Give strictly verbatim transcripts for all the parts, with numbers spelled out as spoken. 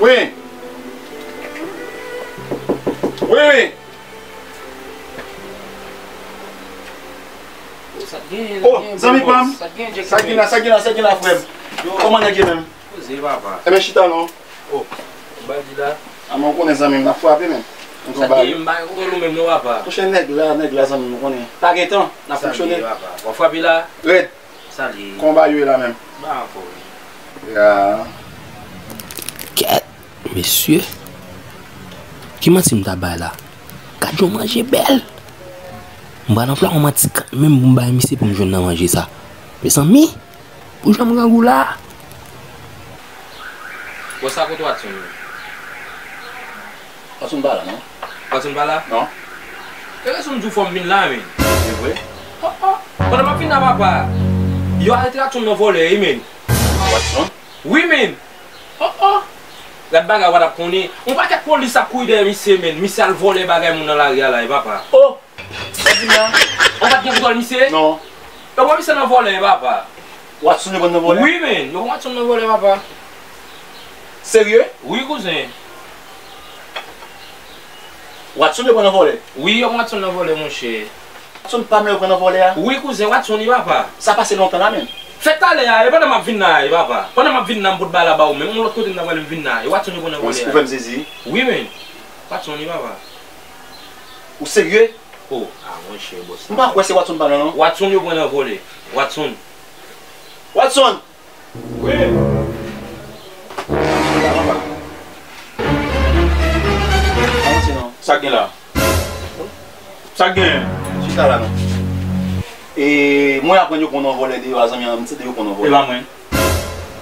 Wi. Wi, wi. Sa k genyen, oh, zanmi pa m. Sa k genyen, sa k genyen la, sa k genyen la, sa k genyen la, frè m? Yo. Kòman nèg ye menm? Poze, papa. Enben, chita non. Oh, ou ba di la. A, mwen konnen zanmi m, n ap frape menm. Sa k genyen, m pa gen kontwòl ou menm non, papa. Monchè, nèg la, nèg la, zanmi m, ou konnen. Pa gen tan, n ap fonksyone. Sa k genyen, papa? W ap frape la? Rèd. Salye. Kòman bagay yo ye la menm? Ba ankò wi. Ya. Kèt, mesye. Ki manti m ta bay la? Gad yon manje bèl. M pral anplwaye yon manti kanmenm pou m bay misye pou m jwenn nan manje sa. Mezanmi, pou jan m grangou la. Bon, sa kote Watson ye? Watson pa la, non. Watson pa la? Non. E rezon m di w fò m vin la, men. Se vre? Oh, oh. Pandan m ap vin la, papa, yo arete Watson nan vòlè, wi, men. Watson? Wi, men. Oh, oh. Gad bagay w pa t ap konnen. Yon pakèt polis ap kouri dèyè misye, men. Misye al vòlè bagay moun nan lari a la, wi, papa. Oh! Sa di m la? Ou pa t gen kontwòl misye? Non. Yo pran misye nan vòlè, papa. Watson yo pran nan vòlè? Wi, men. Yo pran Watson nan vòlè, papa. Serye? Wi, kouzen. Watson yo pran nan vòlè? Wi, yo pran Watson nan vòlè, monchè. Watson pa m yo pran nan vòlè a? Wi, kouzen, Watson wi, papa. Sa pase lontan la menm? Fèt talè a, e pandan m ap vin la, e papa. Pandan m ap vin la, m pot bagay la ba ou menm. Yon lòt kote m ta prale, m vin la. E Watson yo pran nan vòlè a. Ou fè m sezi. Wi, men. Watson wi, papa. Ou serye? Oh, a monchè, bòs la. M pa kwè se Watson pa la, non. Watson yo pran nan vòlè. Watson. Watson! Wi. Avanse non. Sa k gen la? Sa k gen? Chita la non. E mwen aprann yo pran nan vòlè deyò a, zanmi an, m tande yo pran nan vòlè. E pa mwen.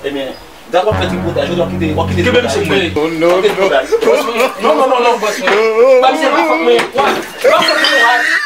Ebyen, dat w ap fè tripotay, jodi w ap kite, w ap kite tripotay. Kenbe misye mwen. W ap kite tripotay. Non, non, non, non, bòs mwen. Pa misye pa fòt mwen. Wa, w ap fè tripotay.